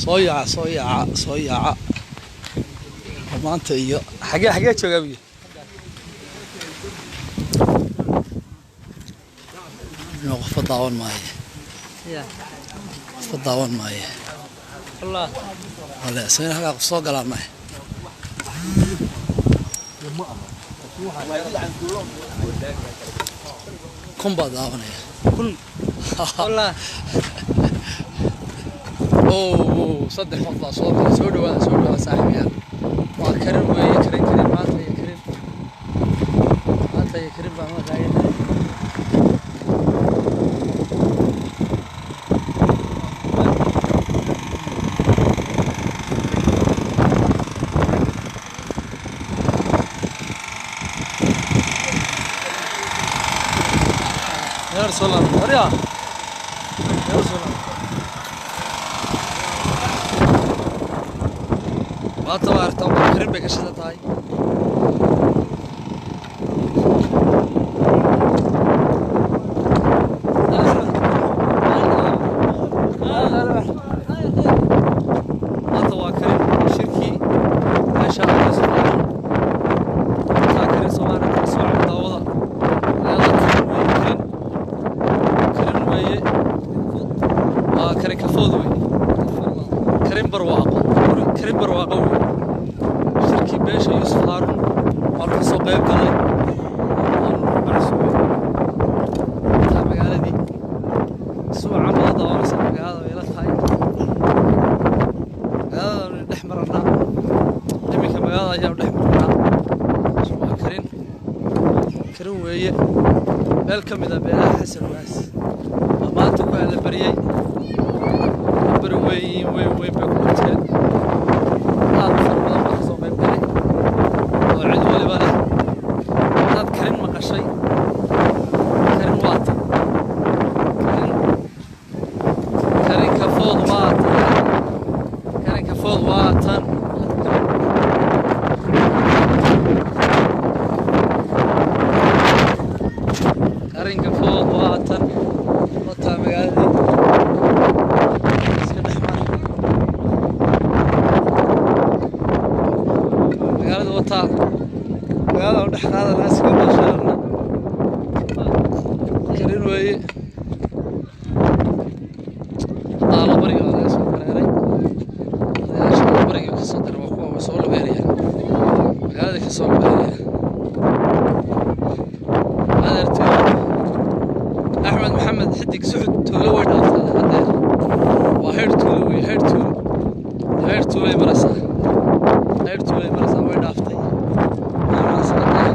Soo yaaca, soo yaaca, soo yaaca maanta. Iyo xagee joogaa buyi? Inuu qofba daawan maayo, qofba daawan maayo. Wale isagana halkaa qof soo galaa maayo. 1000 baa daawanaya, 1000. Oh, 3 qof baa soo galay. Soo dhawaada, soo dhawaada, saaxiibayaal. Waa Karin weeye, Karin, Karin maanta iyo Karin maanta iyo Karin baan la taaganahay. Meel soo laabta, waryaa, meel soo laabta. Maanta waa aragtaa, waa Karin bay ka shidan tahay. Maanta waa Karin, shirkii meesha Yusuf Haaruun taa Karin Soomaaliya kala soo cabo daawada. Magaalada Karin weeye, Karin, Karin weeye, waa Karin kafood weeye, Karin barwaaqo, guri Karin barwaaqo weeye. Shirkii beesha Yuusuf Haaruun waa laga soo qayb galay, waanu ku macsuumay. Taa magaaladii suucan bada daawanaysa, magaalada way la tahay. Magaaladaanu dhex maranaa iminka, magaalada ayaanu dhex maranaa. Waa Karin, Karin weeye. Meel ka mid a beelaha Xasan Ugaas waa maanta ku alla baryey. Bari weyn weyn weyn bay ku dhigteen. Aad u fara badan baa kasoo qayb galay oo cid waliba leh. Haddaad Karin maqashay, Karin waa tan. Karin, Karinka food waa tan, Karinka food waa tan. Karinka food waa tan, wataa magaaladii iska dhex mar. Magaalada wataa, magaalada u dhex qaadana, iskaga baashaarana. Karin weeye. Haddaa alla bariga waa laga soo dareeray. Odayaasha alla barigii ka soo daray waa kuwa way soo lugeynayaan, magaaladii ka soo lugeynayaan. Adeertay Axmed Maxamed Xidig Suxud, tuulo way dhaaftay hadeer. Waa heer tuulo wey, heer tuulo, heer tuulay maraysaa, heer tuulay maraysaa, way dhaaftay. Waxaan soconaa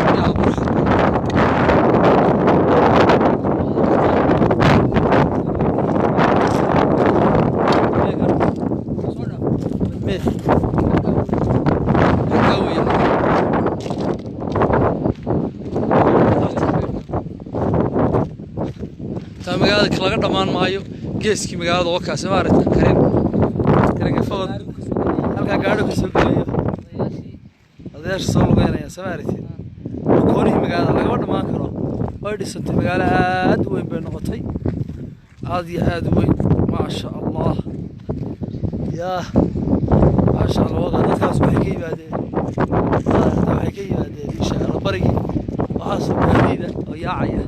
guryaha quruxda. Xaggaa weeye. Taa magaalada laga dhammaan maayo. Geeskii magaalada oo kaasi maaragta Karin, Karinka food, halkaa gaadho ka soo gelayo, odayaasha soo lugeynaya, soo maaragtid? Koonihii magaalada lagama dhammaan karo. Way dhisantay, magaalo aad u weyn bay noqotay, aad iyo aad u weyn. Maasha Allah, yaa maasha Allah. Waga dadkaas waxay ka yimaadeen, maaragta, waxay ka yimaadeen insha Allah barigii. Waxaasoo gaadiida oo yaacaya,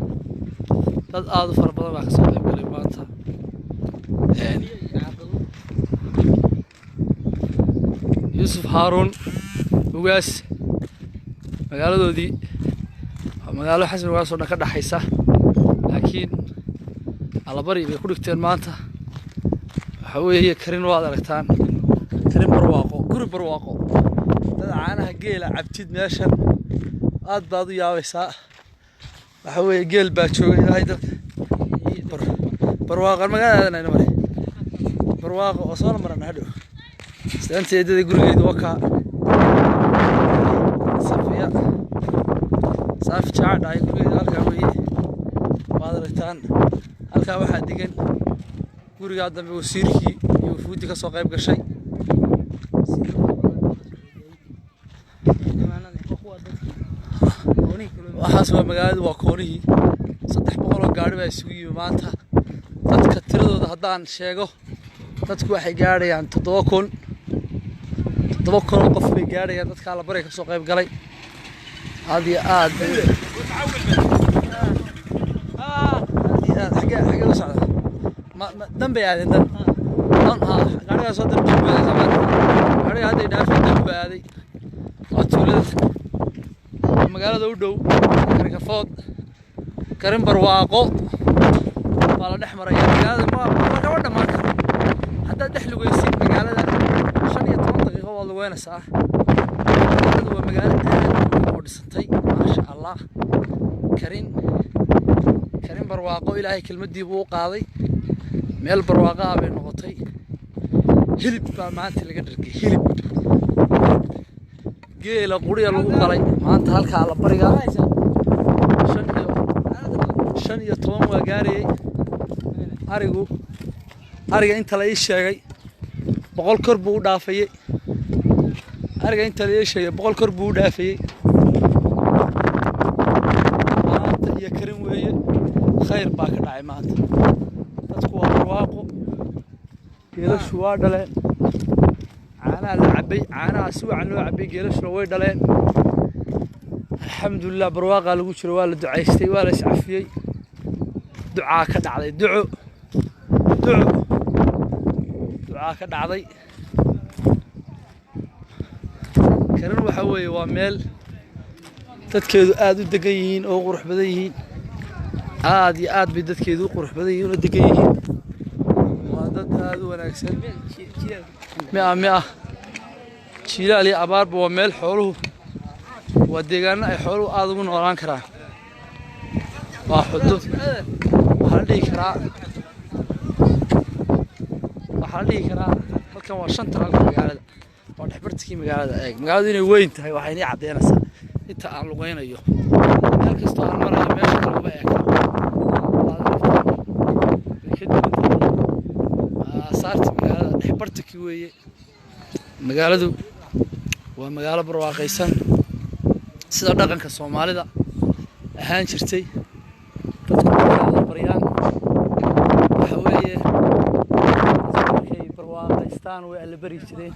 dad aad u fara badan baa kasoo qayb galay maanta. Yuusuf Haaruun Ugaas magaaladoodii waa magaalo Xasan Ugaas oo dhan ka dhaxaysa, laakiin allabari bay ku dhigteen maanta. Waxa weeye Karin, waad aragtaan, Karin barwaaqo, guri barwaaqo. Dad caanaha geela cabtid meeshan aad baad u yaabaysaa. Waxa weeye geel baa jooga. Ilaahay dadka barwaaqan magaalada mare barwaaqo oo soo marana hadhow. Islaanta eedada gurigeedu waa kaa, Safiya Saafi Jaaca dhahay, gurigeedu halkaa weeye, waad aragtaan. Halkaa waxaa degan gurigaa dambe wasiirkii iyo wufuuddii ka soo qayb gashay. Waxaas waa magaaladu, waa koonihii. 300 oo gaadhi. gaari baa isugu yimi maanta. Dadka tiradooda haddaan sheego, dadku waxay gaadhayaan 7000, 7000 oo qof bay gaadhayaan dadka allabariga kasoo qayb galay. Aad iyo aad aad iyo aad. Xagee u socda? Ma dan bay aadeen? Dan ha gaarigaas oo dan buu aaday soo gaariga hadday dhaafeen, dan buu aaday. Waa tuulada, waa magaalada u dhow Karinkafood, Karin Barwaaqo baa la dhex maraya. Magaalada ma lagama dhammaan karo. Haddaad dhex lugaysid magaalada, 15 daqiiqo waad lugeynaysaa. Magaaladu waa magaalo aad u weyn oo dhisantay, maasha Allah. Karin Barwaaqo Ilaahay kelmaddii buu u qaaday, meel barwaaqo ah bay noqotay. Hilib baa maanta laga dhargay, hilib geela quriya lagu qalay maanta halkaa allabariga. 15 waa gaarayay arigu. Ariga inta la ii sheegay 100 kor buu u dhaafayey. Ariga inta la ii sheegay 100 kor buu u dhaafayey maanta. Iyo Karin weeye, khayr baa ka dhacay maanta. Dadku waa barwaaqo, geelashu waa dhaleen, caanaha la cabbay, caanaha si wacan loo cabbay, geelashuna way dhaleen, alxamdulilah. Barwaaqaa lagu jiro, waa la ducaystay, waa la iscafiyey, ducaa ka dhacday, duco duco ducaa ka dhacday. Karin waxa weeye waa meel dadkeedu aada u degan yihiin oo u qurux badan yihiin. Aad iyo aad bay dadkeedu u qurux badan yihiin oo degan yihiin. Waa dad aada u wanaagsan. Mia mia jiilaal iyo abaarba waa meel xooluhu, waa deegaano ay xooluhu aada ugu noolaan karaan. Waa xudud, waxaa la dhihi karaa halkan waa shanta halka magaalada, waa dhexbartikii magaalada. Eeg, magaaladu inay weyn tahay waxay inii caddeynaysaa inta aan lugeynayo, meel kastoo aan marayo meesha kale uma eeka. Waad aragtaa, way ka duwan tahay aasaarta magaalada. Dhexbartikii weeye magaaladu. Waa magaalo barwaaqaysan sida dhaqanka Soomaalida ahaan jirtay. Dadku markay alla baryaan, waxa weeye dadku markay barwaaqaystaan way alla bari jireen,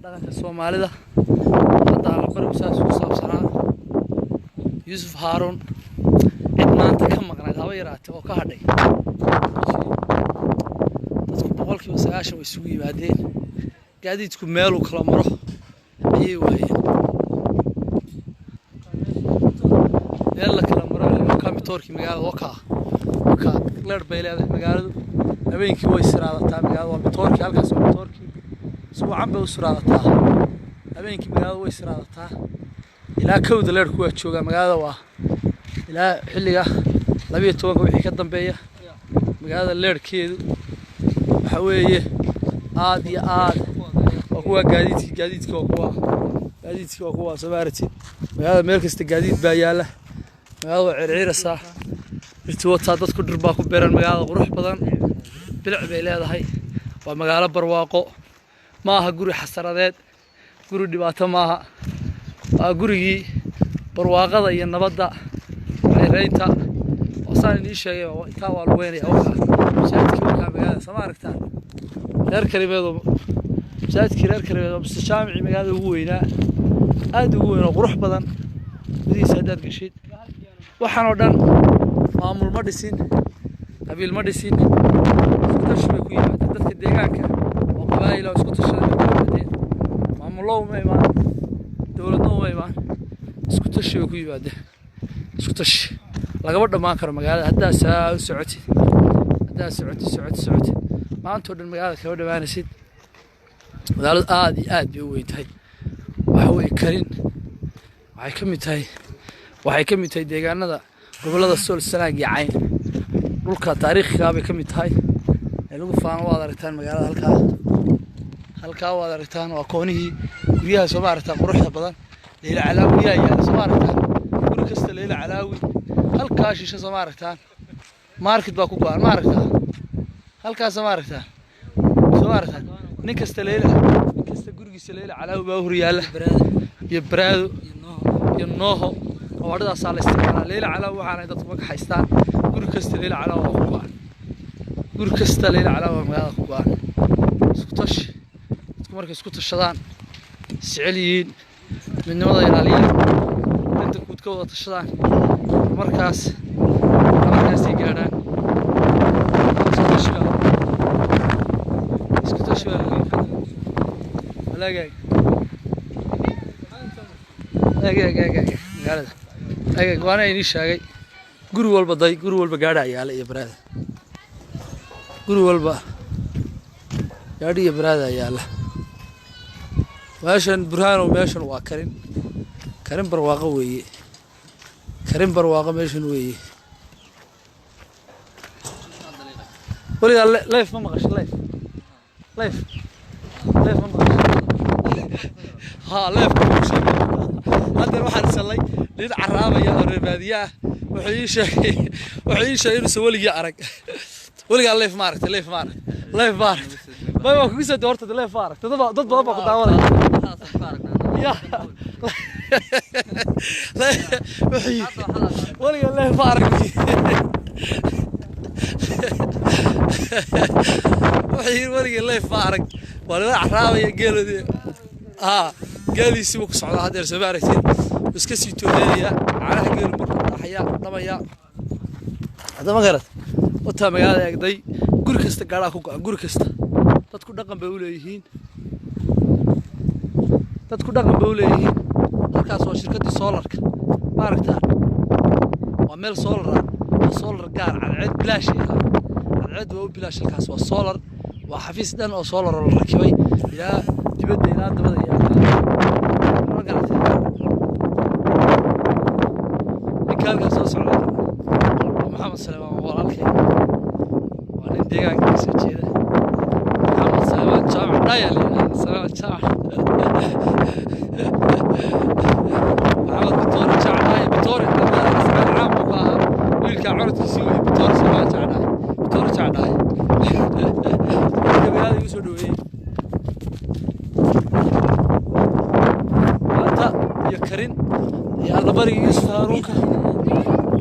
dhaqanka Soomaalida. Hadda allabarigu saas ku saabsanaa. Yuusuf Haaruun cid maanta ka maqnayd haba yaraatee oo ka hadhay, dadku 90% way isugu yimaadeen. Gaadiidku meeluu kala maro ayay waayeen, meel la kala maro. Wakaa mitoorkii magaalada, wakaa leer bay leedahay magaaladu. Habeenkii way siraadataa magaalada. Waa mitoorkii halkaas, waa mitoorkii, si wacan bay u siraadataa habeenkii. Magaalada way siraadataa ilaa 1da, leerku waa joogaa magaalada. Waa ilaa xilliga 12-ka wixii ka dambeeya magaalada leerhkeedu waxa weeye aad iyo aad. Waa kuwa gaadiidkii, gaadiidkii waa kuwa, gaadiidkii waa kuwa. Soo ma aragtid magaalada meel kasta gaadiid baa yaalla. Magaalada waa circiiraysaa, dhirti wataa, dadku dhir baa ku beeran. Magaalada qurux badan, bilic bay leedahay. Waa magaalo barwaaqo. Ma aha guri xasaradeed, guri dhibaato maaha. Waa gurigii barwaaqada iyo nabadda, rayraynta. Saan inii sheegay, intaa waa lugeynaya. Wakaa masaajidkii, wakaa magaalada, sama aragtaan? Reer Karimeed oo masaajidkii reer Karimeed oo mise jaamicii magaalada ugu weynaa, aad ugu weyn oo qurux badan gudihiisa haddaad geshid. Waxaan oo dhan maamul ma dhisin, qabiil ma dhisin, isku tashi bay ku yimaadeen. Dadka deegaanka oo qabaa'il oo isku tashaday bay ku yimaadeen. Maamullo uma imaan, dowladna uma imaan, isku tashi bay ku yimaadeen. Isku tashi lagama dhammaan karo magaalada. Haddaa saa u socotid, haddaa socotid socotid socotid, maanta oo dhan magaalada kama dhammaanaysid. Magaaladu aad iyo aad bay u weyn tahay. Waxa weeye Karin waxay ka mid tahay deegaanada gobollada Sool, Sanaag iyo Cayn. Dhulka taariikhigaa bay ka mid tahay ee lagu faano. Waad aragtaan magaalada halkaa, halkaa waad aragtaan, waa koonihii guryaha. Soo ma aragtaan quruxda badan? Leyla Calaawi yaa yaala, soo ma aragtaan? Guri kasta Leyla Calaawi. Halkaa shishe soo ma aragtaan? Market baa ku go-an, ma aragtaa? Halkaas soo ma aragtaan? Soo ma aragtaan? Nin kasta gurigiisa Leyla Calaawi baa hor yaalla, iyo Baraado iyo Nooho. Gawaadhidaasaa la isticmaalaa. Leyla calaa waxaanay dadku ma kaxaystaan. Guri kasta leyla calaa waa ku go-an. Guri kasta leyla calaa waa magaalada ku go-an. Isku tashi, dadku markay isku tashadaan, isjecel yihiin, midnimada ilaaliyaan, danta guud ka wada tashadaan, markaas markaasay gaadhaan. Isku tashi baa, isku tashi baa lagu walaagaag ag ag ag ag magaalada ag ag waana inii sheegay. Guri walba day, guri walba gaadha yaala iyo baraada. Guri walba gaadhi iyo baraada yaala meeshan. Burhaanow, meeshan waa Karin, Karin Barwaaqo weeye. Karin Barwaaqo meeshan weeye. Weligaa leef ma maqasho? Leef, leef, leef ma maqasho? Ha, leefka wuu sheegay. Haddeer waxaan isallay nin caraabaya oo reer baadiye ah. Wuxuu ii sheegay inuusan weligii arag. Weligaa leef ma aragtay? Leef ma aragtay? Leef ma aragtay? May, waa kugu soo horta. Leef ma aragtay? Dad badan baa ku daawanaya. Ya, wuxuu yidhi weligaa leef ma arag. Wuxuu yidhi weligii leef ma arag. Waa nala caraabaya geeloodii. Haa, geeliisii buu ku socdaa haddeer, soo ma aragtid? Wuu iska sii tooleynaya caanaha geelu markuu dhaxaya dhamaya. Hadda ma garad wataa magaalada eegday. Guri kasta gaadhaa ku go-an. Guri kasta dadku dhaqan bay u leeyihiin. Dadku dhaqan bay u leeyihiin. Halkaas waa shirkaddii soolarka, ma aragtaan? Waa meel soolar ah, waa soolar gaar. Cadceed bilaash ay ahaa, cadceed waa u bilaash. Halkaas waa soolar, waa xafiis dhan oo soolar oo la rakibay ilaa dibadda ilaa dabada iyo ma garatay? Ninka halkaas soo socda waa Maxamed Saleemaan, waa walaalkay, waa nin deegaanka kasoo jeeda. Maxamed Saleemaan Jaamac Dhaya la yidhahda. Saleemaan Jaamac, Maxamed Bitoore Jaamac Dhaya. Bitoore magaalada caan buu ka ahaa. Wiilkaa corodkiisii weye Bitoore Saleemaan Jaamac Dhaya, Bitoore Jaamac Dhaya. Ninka magaalada igu soo dhaweeyey maanta iyo Karin iyo Allabariga Yuusuf Haaruunka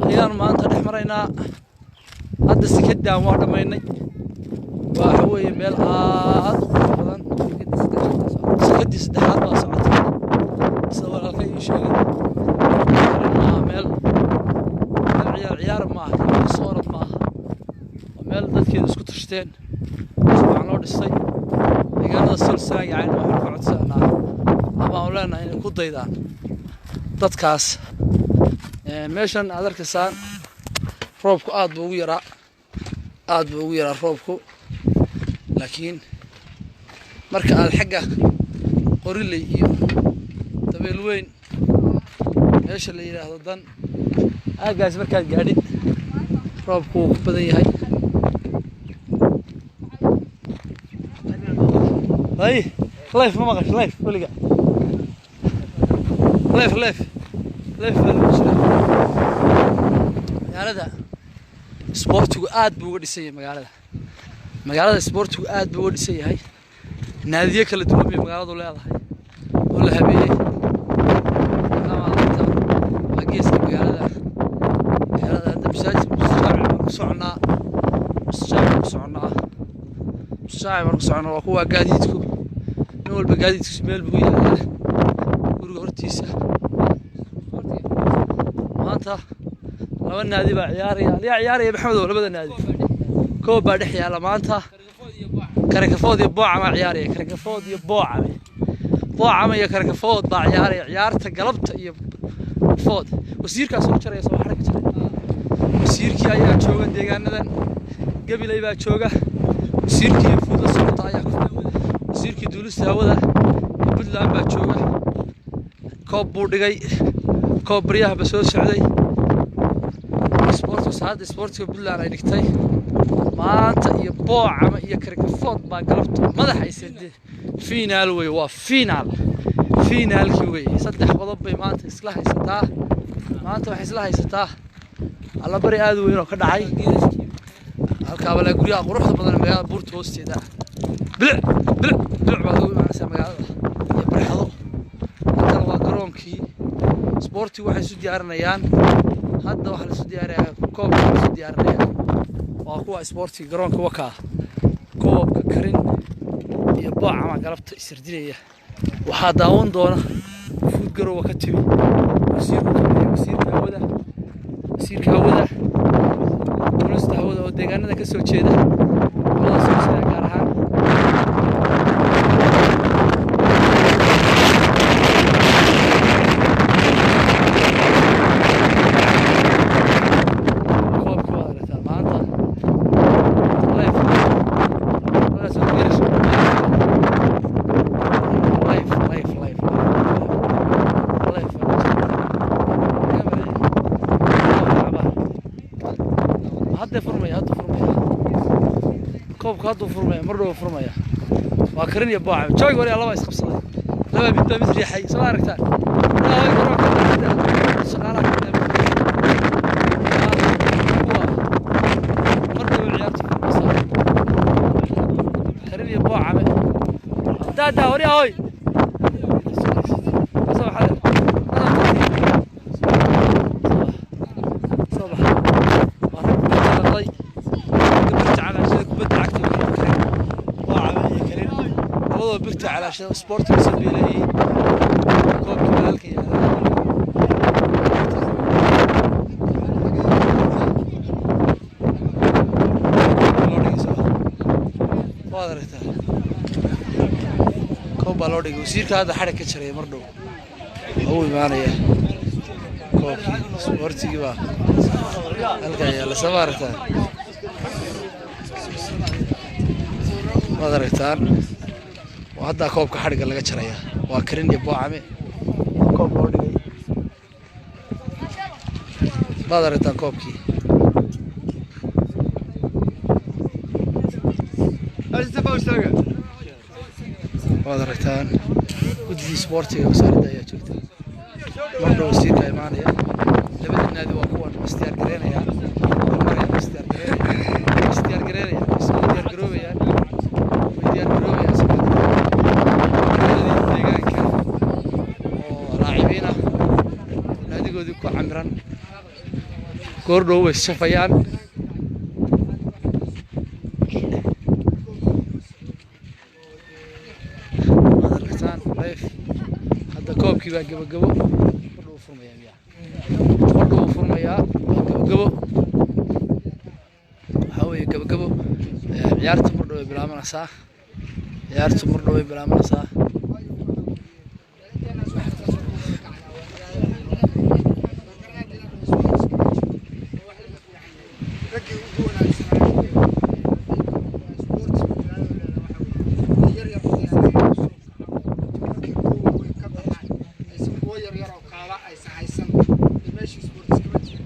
ayaan maanta dhex maraynaa. Hadda sikadaan waa dhammaynay. Waxa weeye meel aad u qurux badan. Sikadii saddexaad baa socotay sida walaalkay ii sheegay. Karin maaha meel meel ciyaar ciyaar maaha, meel soorad maaha. Waa meel dadkeedu isku tashteen, si fiican loo dhisay. Deegaanada Sool, Sanaag iyo Cayn waxaan ka codsanaa ama aan leenahay inay ku daydaan dadkaas. Meeshan aad arkaysaan roobku aad buu ugu yaraa, aad buu ugu yaraa roobku. Laakiin marka aad xagga Qoriley iyo Dabeel Weyn, meesha la yidhaahdo Dan, aaggaas markaad gaadhid, roobku wuu ku badan yahay. Hay, leef ma maqasho? Leef weliga? Leef, leef, leef baa lagu jiraa. Magaalada isboortigu aad buu uga dhisan yahay. Magaalada isboortigu aad buu uga dhisan yahay. Naadiyo kala duwan bay magaaladu leedahay oo la habeeyey. Maanta waa geeska magaalada. Magaalada hadda masaajid Jaamic baan ku soconaa, Jaamic baan ku soconaa, Jaamic baan ku soconaa. Waa kuwa gaadiidku, nin walba gaadiidkiisu meel buu yaalaa guriga hortiisa. Maanta laba naadi baa ciyaaraya. Aliyaa ciyaaraya, Maxamedow? Labada naadi koob baa dhex yaala maanta. Karakafood iyo Boocama ciyaaraya. Karakafood iyo Boocame, Boocama iyo Karakafood baa ciyaaraya ciyaarta galabta iyo food. Wasiirkaa soo jaraya, soo xarka jaray. Wasiirkii ayaa jooga deegaanadan Gabiley baa jooga. Wasiirkii fuuda socota ayaa ku, wasiirkii duulista hawada Puntland baa jooga. Koob buu dhigay, koob baryahaba soo socday. Sport, wasaaradda isboortiga Puntland ay dhigtay maanta iyo Boocama iyo Karakafood baa galabta madaxa isade. Finaal wey, waa finaal, finaalkii wey. Saddex qodob bay maanta isla haysataa. Maanta waxay isla haysataa allabari aad u weyn oo ka dhacay halkaa bale. Guryaha quruxda badan ee magaalada buurta hoosteeda ah, bilic bilic bilic baad ugu imaanaysaa magaalada iyo barxado. Halkan waa garoonkii Sporti waxay isu diyaarinayaan hadda, waxaa la isu diyaarinayaa koobka la isu diyaarinaya. Waa kuwa sportiga garoonka wakaa. Koobka Karin iyo Boocama galabta isardinaya waxaa daawan doona fuud garowa ka timi, wasiirku ka mid yahay, wasiirka hawada, wasiirka hawada, duulista hawada oo deegaanada ka soo jeeda, qolada soo jeeda gaar ahaan. Koobkii waad aragtaa maanta live halkaas oo geelasha live live live live live. Hadda furmaya, hadda furmaya koobka, hadduu furmaya, mar dhow furmaya. Waa Karin iyo Boocame. Joog wari laba isqabsaday, laba mid baa mid riixay. Soo aragtaan garoonka shaqaalaha ka mid kuwa mar dhow ciyaartu furmaysa. Karin iyo Boocame daadaa hori ahoy. Soo bax, soo bax. Waa rag birta dhaqday, ragga birta calaashada kubadda cagta wey. Karin, Boocame iyo Karin labadaba birta calaashada sportiga soo bay leeyihiin. Koobkii baa halkan yaala. Loo dhigay soo waad aragtaa, koob baa loo dhigay. Wasiirka hadda xadhig ka jaraya, mar dhow waa u imaanaya. Koobkii isboortigii baa halkan yaalla. Soo ma aragtaan? Waad aragtaan, waa haddaa koobka xadhigga laga jaraya. Waa Karin iyo Boocame, waa koob loo dhigay. Waad aragtaan koobkii. Waad aragtaan, guddidii isboortiga wasaaradda ayaa joogta. Mar dhow wasiirka imaanaya. Labada naadi waa kuwan isdiyaar gareynayaan, maraya isdiyaar gareynaya, isdiyaar gareynayaan, way diyaar garoobayaan, way diyaar garoobayaan. Si naadii deegaanka oo laacibiin ah naadigoodii ku camiran, goor dhow way shafayaan. Waad aragtaan live hadda. Koobkii baa gabagabo, mar dhow furmayaa miya? Mar dhow furmayaa. Waa gabagabo, waxaa weeye gabagabo. Ciyaarta mar dhow way bilaabanaysaa, ciyaartu mar dhow way bilaabanaysaa. Raggii ugu wanaagsanaa sports magaalada leeda waxa weeye yar yar markii kuwa waaweyn ka baxaan, aysan kuwo yar yar oo kaala aysan haysan, meeshii sports kama jiro.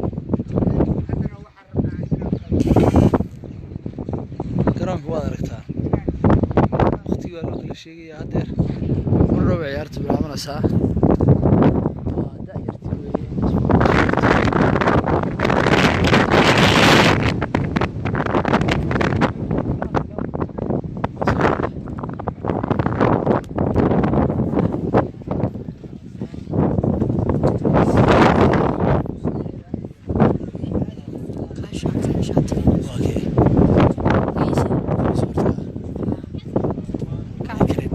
Haddana waxaan rabnaa inaan Garoonka waad aragtaan, waqtigii baa loo kala sheegayaa. Haddeer mar dhow bay ciyaartu bilaabanaysaa. Waa da'yartii weeye. Waa kee isboortiga? Karin.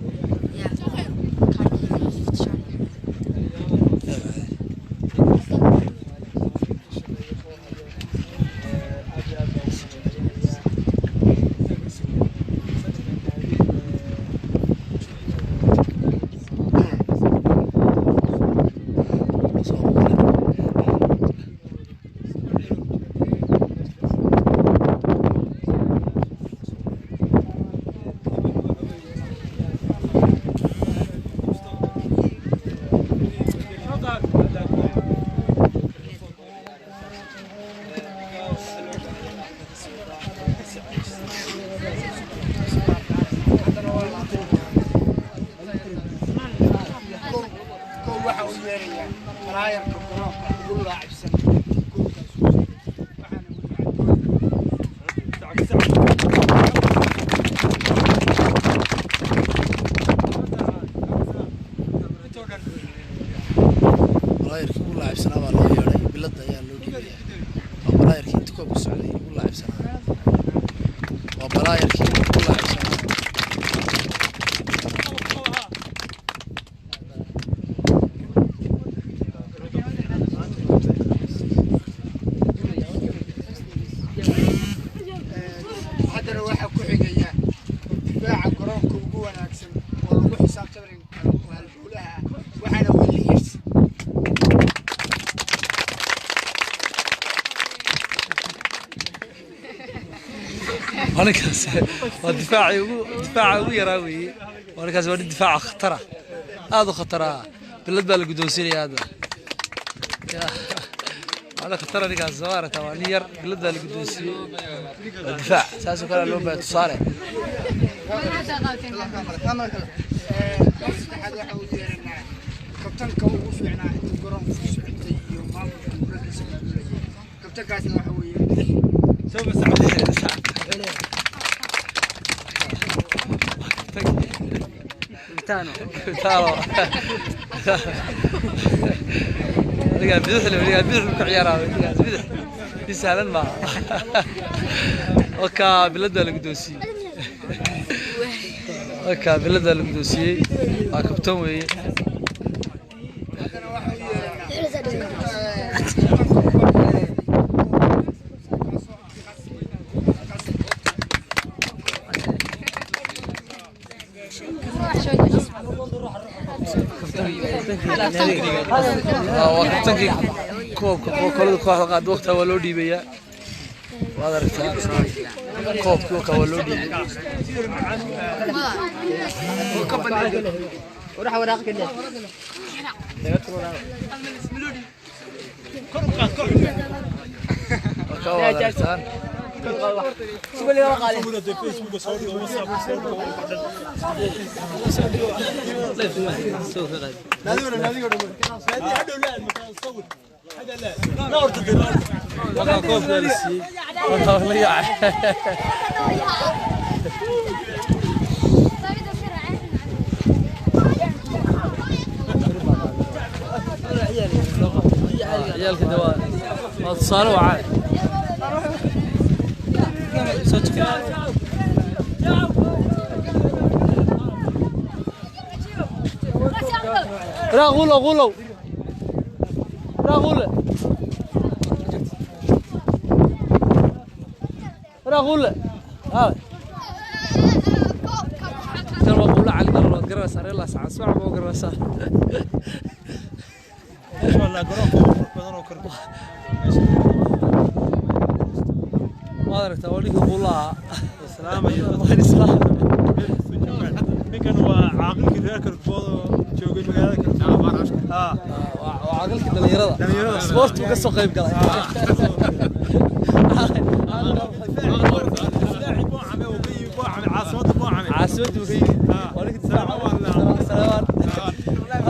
Kow waxa uu yeerayaa malaayarka garoonka ugu laacibsan goolkaas, waxaana weli Ninkaas waa difaacii ugu difaaca ugu yaraa weeye. Waa ninkaas, waa nin difaaca khatara, aad u khatara. Bilad baa la guddoonsiinaya hadda. Waa nin khatara ninkaas, soo aragtaa, waa nin yar, bilad baa la guddoonsiiyey. Waa difaac saasoo kale loo baahay tusaale. Saddexaad waxa uu yeeranaa kabtanka ugu fiicnaa inta garoonka ku socotay iyo maamulka raggiisa maamulayay. Kabtankaasna waxa weeye Bidix. Kapitaano. Anigaa bidix le, anigaa bidix buu ka ciyaaraa, ninkaas bidix si sahlan maaha. Waka bilad baa la guddoonsiiyey, waka bilad baa la guddoonsiiyey, waa kabtan weeye. Haddana waxa uu yeeranaa kabtanka kubadda kaasoo ah Qasi. Waa kabtankii koobka kolada kooxda qaad waqtaa waa loo dhiibayaa, waad aragtaa koobkii waka waa loo dhiibay. Waka waad aragtaan. Waka koobka la siiyey, waka la yaacay. Ciyaalka de waa tusaale wacaan. Soo tukan. لا غولو غولو لا غولة لا غولة. ها kan waa quulo Cali Dalal, waad garanaysaa, reer Laascaan si wacan baa u garanaysaa. Waad aragtaa, waa ninkii quulo ahaa. Waan islaam. Ninkan waa caaqilkii reer Karkood oo joogay magaalada Karkood. Waa caaqilkii dhalinyarada, isboortigu ka soo qayb galay. Caasimada Boocame. Caasimadii uu ka yimid, waa ninkii difaaca Salawaan,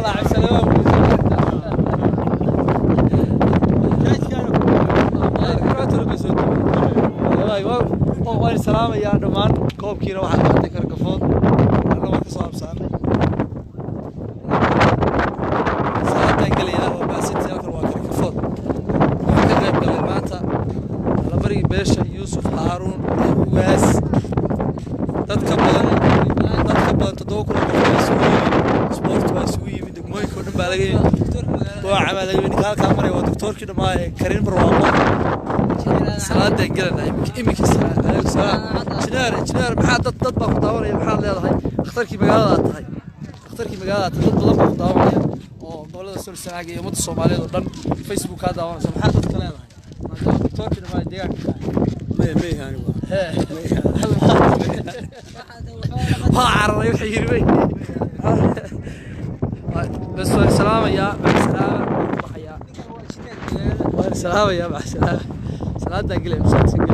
laacib Salawaan. Waan salaamayaa dhammaan. Koobkiina waxaa qaatay Karkafood, anna waan kasoo habsaanay, salaadaan gelayaa. Waa baasintii, halkan waa Karkafood. Waxaan ka qayb galay maanta labarigii beesha Yuusuf Haaruun ee Ugaas. Dadka badan, dadka badan 7,000 oo qof baa isugu yimid, sport baa isugu yimid, degmooyinka oo dhan baa laga yimid, Booca baa laga yimid. Ninka halkaa maraya waa doktoorkii dhammaa ee Karin Barwaaqo. Salaadaan gelanaa iminka. Calaykum salaam, injineer. Injineer, maxaa dad baa ku daawanaya, maxaad leedahay? Dhakhtarkii magaalada aad tahay, dhakhtarkii magaalada aad tahay, dad badan baa ku daawanaya oo gobolada Sool, Sanaag iyo ummadda Soomaaliyeed oo dhan Facebook kaa daawanaysa. Maxaad dadka leedahay maadaama doktoorkii dhammaa ee deegaanka tahay? Waa cararay, waxay yiri bay bas. Waan salaamayaa, mac salaama, waan baxayaa. Waan salaamayaa, mac salaama. Salaadaan gelaya, masaajidka gelaya.